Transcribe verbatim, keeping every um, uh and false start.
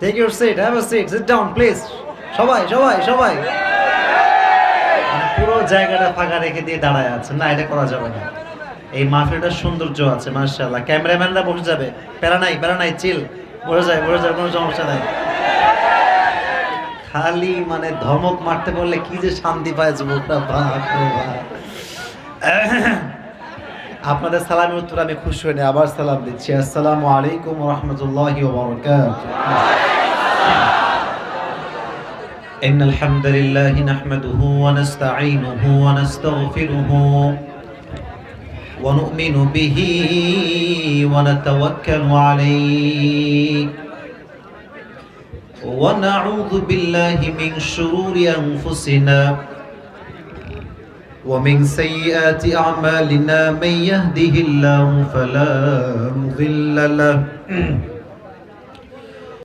Take your seat, have a seat, sit down, please. সবাই, সবাই, সবাই। মানে, পুরো জায়গাটা ফাঁকা রেখে দিয়ে দাঁড়ায় আছে। না, এটা করা যাবে না। এই মাহফিলটার সৌন্দর্য আছে, মাশাআল্লাহ। ক্যামেরাম্যানরা বসে যাবে, প্যারা নাই, প্যারা নাই, চিল। বসে যায়, বসে যায়, কোনো সমস্যা নাই। খালি, মানে, ধমক মারতে পারলে কি যে শান্তি পায় যুবকরা, বাপ রে বাপ। আপনাদের সালামের উত্তর আমি খুশি হইনি, আবার সালাম দিচ্ছি। আসসালামু আলাইকুম ওয়া রাহমাতুল্লাহি ওয়া বারাকাতুহু। إن الحمد لله نحمده ونستعينه ونستغفره ونؤمن به ونتوكل عليه ونعوذ بالله من شرور أنفسنا ومن سيئات أعمالنا. من يهده الله فلا مضل له